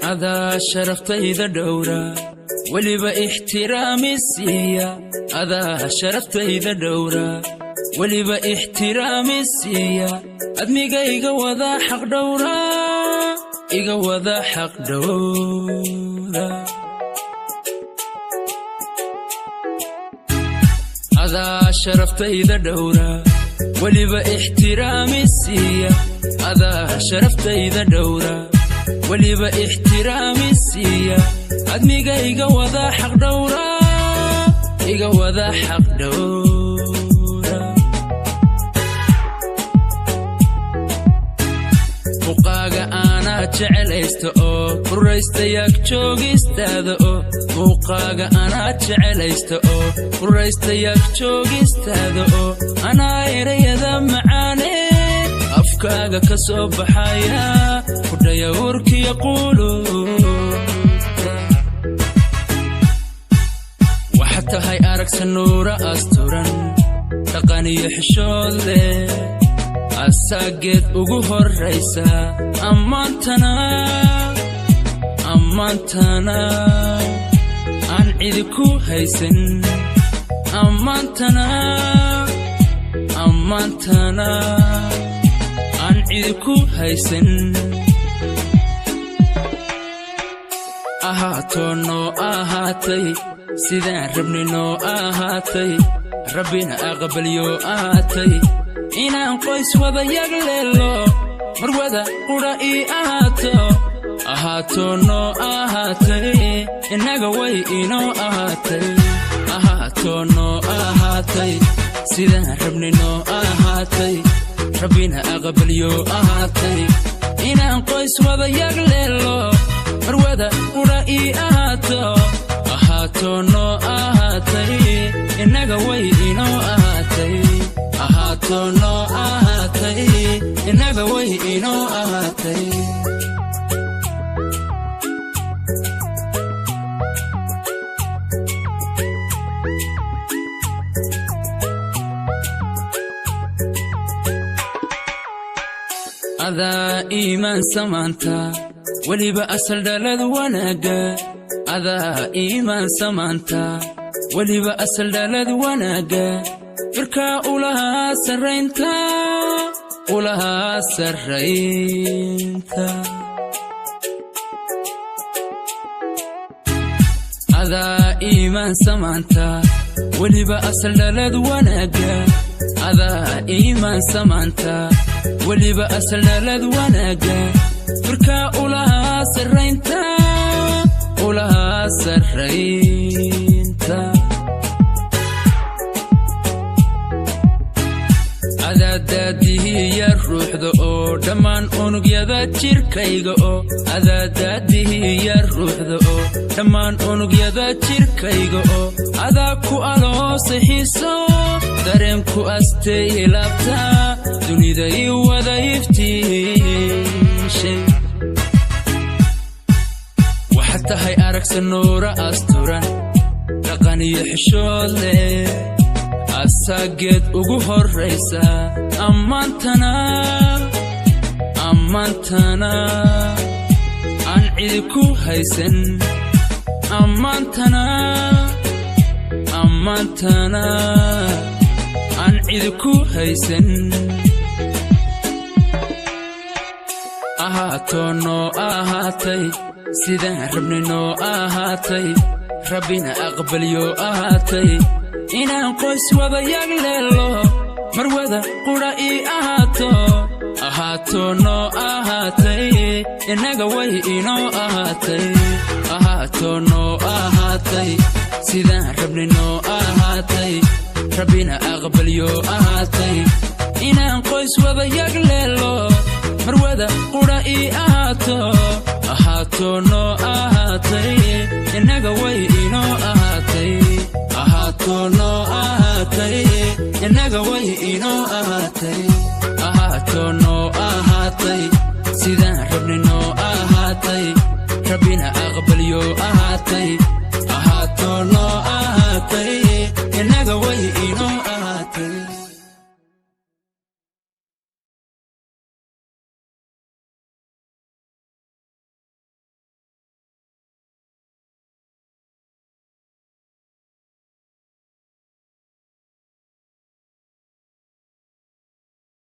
Adaa sharaftayda dhowra, weliba ixtiraami siiya. Adaa sharaftayda dhowra, weliba ixtiraami siiya. Admiga iga wada xaq dhowra, iga wada xaq dhowra. Adaa sharaftayda dhowra, weliba ixtiraami siiya. Adaa sharaftayda dhowra, weliba ixtiraami siiya. Admiga iga wada xaq dhowra, iga wada xaq dhowra. Muuqaaga aanaa jecelaysta oo kuraysta yaag joogistaada oo. Muuqaaga anaa jecelaysta oo kuraysta yaag joogistaada oo. Anaa erayada macaane afkaaga ka soo baxaya kudhaya urkiya quuluubta. Waxaad tahay aragsa nuura asturan, dhaqan iyo xishood leh, asaageed ugu horraysa. Ammaantana, ammaantana aan cidi ku haysan. Ammaantana, ammaantana aan cidi ku haysan. Ahaatoo noo ahaatay sidaan rabni noo ahaatay, Rabbina aqbalyo ahaatay. Inaan qoys wada yagleelo, marwada qudha ii ahaato. Ahaatoo noo ahaatay, innaga way inoo ahaatay. Ahaatoo noo ahaatay sidaan rabni noo ahaatay, Rabbina aqbalyo ahaatay. Inaan qoys wada yagleelo, marwada qudha ii ahaato. Ahaatoo noo ahaatay, innaga way inoo ahaatay. Ahaatoo noo ahaatay, innaga way inoo ahaatay. Adaa iimaan samaanta, weliba asal dhalad wanaagga. Adaa iimaan samaanta, weliba asal dhalad wanaagga. Firkaa ulahaa sarraynta, ulahaa sarraynta. Adaa iimaan samaanta, weliba asal dhalad wanaagga. Adaa iimaan samaanta, weliba asal dhalad wanaagga. Firkaa ulahaa sarraynta, ulahaa sarraynta. Adaadaadihiya ruuxda oo dhammaan unugyada jirkayga oo. Adaadaadihiya ruuxda oo dhammaan unugyada jirkayga oo. Adaa ku aloosay xiiso, dareenku astay laabta, dunida ii wada iftiishay. Waxaad tahay aragsa nuura asturan, dhaqan iyo xishood leh, asaageed ugu horraysa. Ammaantana, ammaantana aan cidi ku haysan. Ammaantana, ammaantana aan cidi ku haysan. Ahaatoo noo ahaatay sidaan rabni noo ahaatay, Rabbina aqbalyo ahaatay. Inaan qoys wada yagleelo, marwada qudha ii ahaato. Ahaatoo noo ahaatay, innaga way inoo ahaatay. Ahaatoo noo ahaatay sidaan rabni noo ahaatay, Rabbina aqbalyo ahaatay. Inaan qoys wada yagleelo, marwada qudha ii ahaato. Ahaatoo noo ahaatay, innaga way inoo ahaatay. Ahaatoo noo ahaatay, innaga way inoo ahaatay.